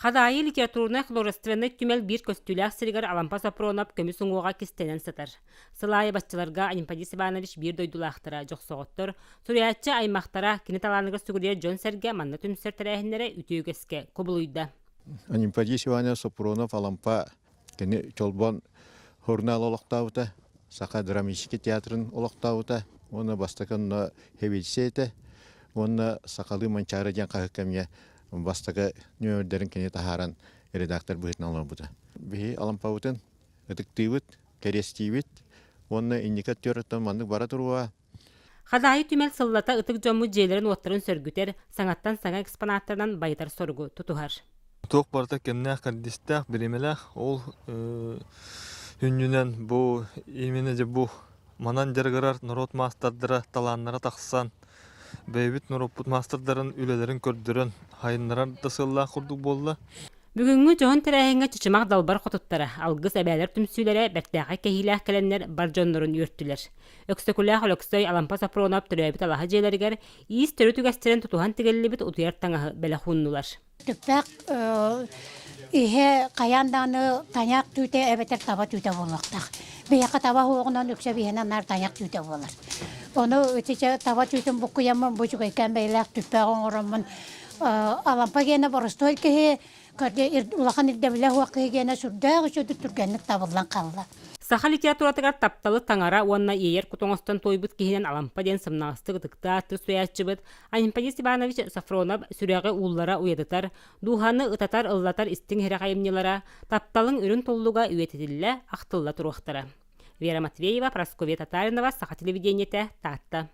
Хадаайы литературнай-художественнай түмэл биир көстүүлээх сиригэр Алампа Сопронов көмүс уҥуоҕа кистэнэн сытар. Сыл аайы баччаларга Анемподист Иванович биир дойдулаахтара, дьохсоҕоттор, суруйааччы аймахтара, кини талааныгар сүгүрүйэр дьон-сэргэ манна түмсэр тэрээһиннэрэ үтүө үгэскэ кубулуйда. Анемподист Иванович Сопронов Алампа кини Чолбон журнал олохтообута, Саха драматическай театрын олохтообута уонна бастакы онно сэбиэдиссэй этэ уонна сахалыы Манчаары диэн хаһыакка эмиэ бастакы нүөмэрдэрин кини таһааран редактор быһыытынан олорбута. Биһи Алампабытын ытыктыыбыт, кэриэстиибит уонна инники өттүгэр маннык бара туруоҕа. Хадаайы түмэл сыллата ытык дьоммут дьиэлэрин-уоттарын сөргүтэр, саҥаттан саҥа экспонаттарынан байытар соругу тутуһар. Туох барыта кэмнээх, кэрдиистээх, бириэмэлээх. Ол үнньүнэн бу именно дьэ бу манан дьарыгырар норуот маастардара талааннара тахсан, бэйэбит норуоппут маастардарын үлэлэрин көрдөрөн, хайыннарар да сыаллаах курдук буолла. Бүгүҥҥү дьоһун тэрээһиҥҥэ Чычымах далбар хотуттара, Алгыс эбээлэр түмсүүлэрэ бэртээхэй кэһиилээх кэлэннэр бар дьоннорун үөртүлэр. Өксөкүлээх Өлөксөй Алампа Сопронов төрөөбүт алаһа дьиэлэригэр иис төрүт үгэстэрин тутуһан тигиллибит утуйар таҥаһы бэлэх ууннулар. Түппэх иһэ хайаан даҕаны тайах түүтэ эбэтэр таба түүтэ буолуохтаах. Биһиэхэ таба уоҕунан үксэ биһиэнэ наар тайах түүтэ буолар. Ону итичэ таба түүтүн буккуйаммын бу үчүгэйкээн бэйэлээх түппэх оҥороммун Алампа гиэнэ боростуой киһи улахан ирдэбилэ суох киһи гиэнэ сүрдээх үчүгэй түргэнник табыллан хаалла. Саха литературатыгар тапталы таҥара уонна иэйэр кут оҥостон туойбут киһинэн Алампа диэн сымнаҕастык ытыктаах тус суруйааччыбыт Анемподист Иванович Софронов сүрэҕи ууллара уйадытар, дууһаны ытатар-ыллатар истиҥ иһирэх айымньылара «Тапталыҥ үрүҥ туллуга» үйэтитиллэ, ахтылла туруохтара. Вера Матвеева, Прасковья Татаринова, Саха телевидениетэ, Таатта.